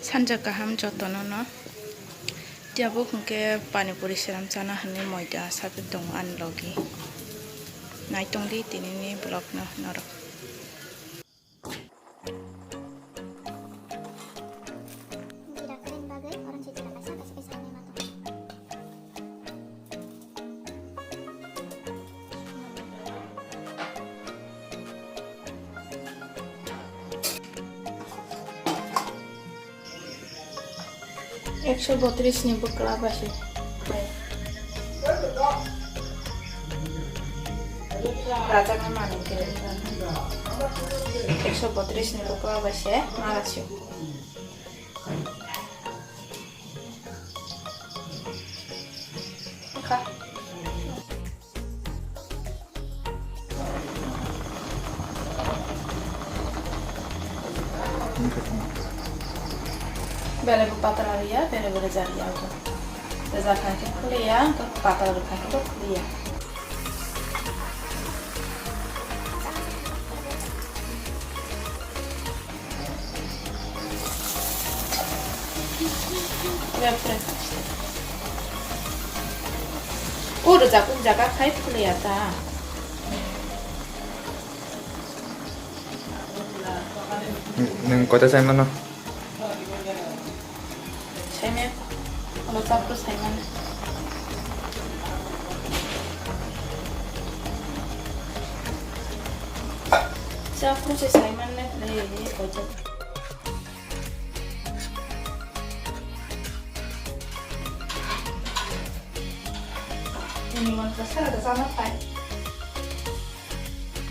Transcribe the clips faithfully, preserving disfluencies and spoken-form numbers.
Sanja kaham jotono no. Tabuk hwnkhe pani puri seram chana hwnwi moida sapik tongo ani logi. Naitongdi tinini vlog no norok. Ekso botris ni bwkla bai se. Rajak ni manwi khe. Ekso botris ni bwkla bai se mara se. Kha. Bere bo patala riya, bere bo rwja riya bo. Rwja khai khe khuliya, patala rwkha khe bo khuliya. O rwjak, o jaga khai phuliya ta. Nwng kota sai mano? Saimaya, abo chapru saimani. Chapru se saimani le, le, koito. Ini mantra sara da sana pai.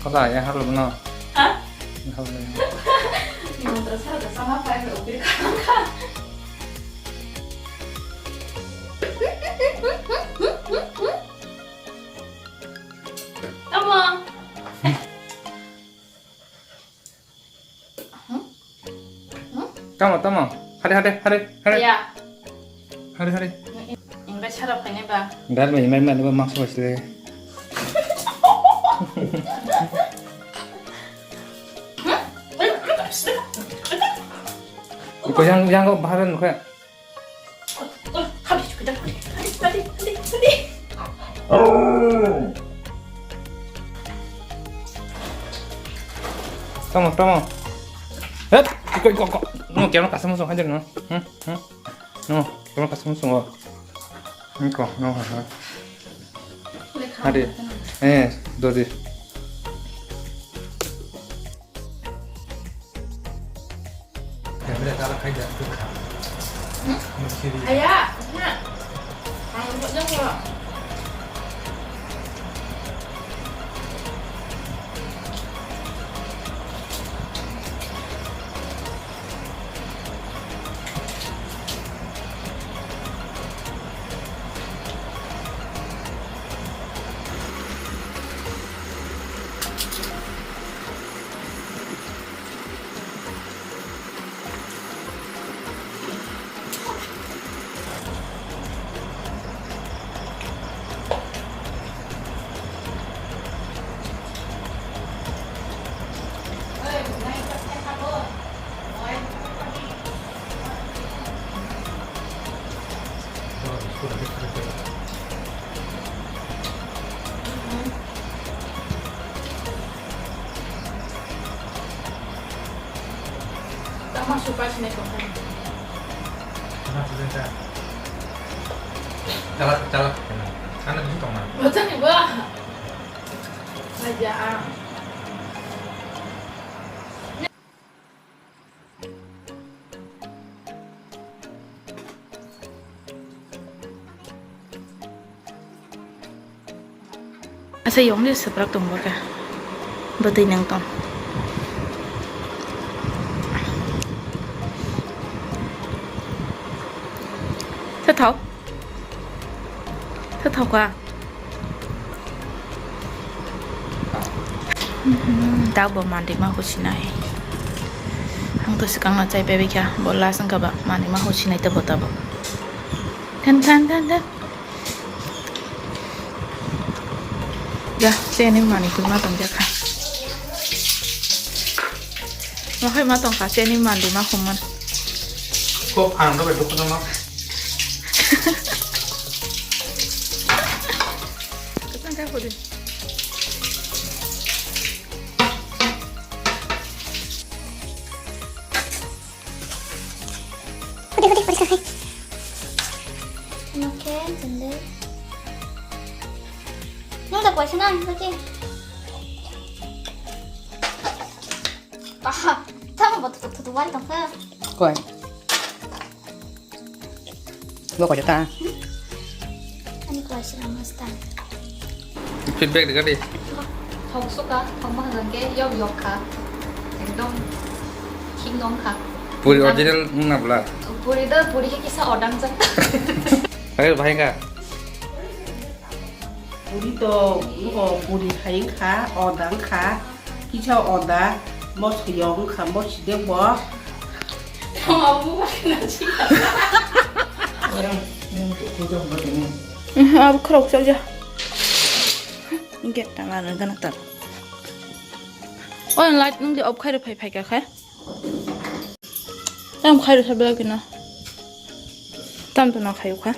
Kala ya halo no. Ha? Halo. Ini mantra sara da sana pai, lo bir kaka. Tama. Tamo, tamo. Hade, hade, hade, hade. Ya. Hade, hade. Ingkhe sara phainai ba. Dar mai mai mai ba maksa ba sile. Ko yang yang ko bahar nukha. Tamo, tamo. Het, iko, iko, iko. No, kero kasamo song hajar no. Hmm, hmm. No, kero kasamo song. Iko, no, ha, ha. Hadi. Eh, dodi. Aya, na. Ang buat jauh. Tama suka sini kok. Tama sudah dah. Chala, chala. Anak itu tong mana? Bocah ni, Bah. Aja, ah. Asa yong ni seprak tong baka. Bwtwi nang tong. Sa thau. Sa thau ka. Mhm, dak bo manrima husinai. Ang to swkang no chai pai kha, bo last wngkha ba manrima husinai tabo tabo. Than, than, than, than. Ya, cheni mani kuma tong jakha. Mahai ma tongkha, cheni manrima human. Kok ang no bedo kono no. Kasang ka hodi. Hodi, hodi, hodi, hodi. Oke, jende. Nung da kuaisa na, oke. Aha, tamo bo tutuk tutuk wari tongkha. Koi. Bo koi ta. Ani kuaisa na masta. Feedback de gadi. Thok suka, thok ma hajang ke, yok yok kha. Ekdom thik nong kha. Puri original nung na bla. Puri do, puri ke kisa odang jak. Ayo, bhai ka. Puri to, o puri hai wngkha, oda wngkha, kisa oda, moso yong wngkha, moso de bo. Abo khorok chokya. Get ta ma nang gana tar. O light nung di off khai ro phai phai ka khai. Tam khai ro sa bela kina. Tam to na khai kha.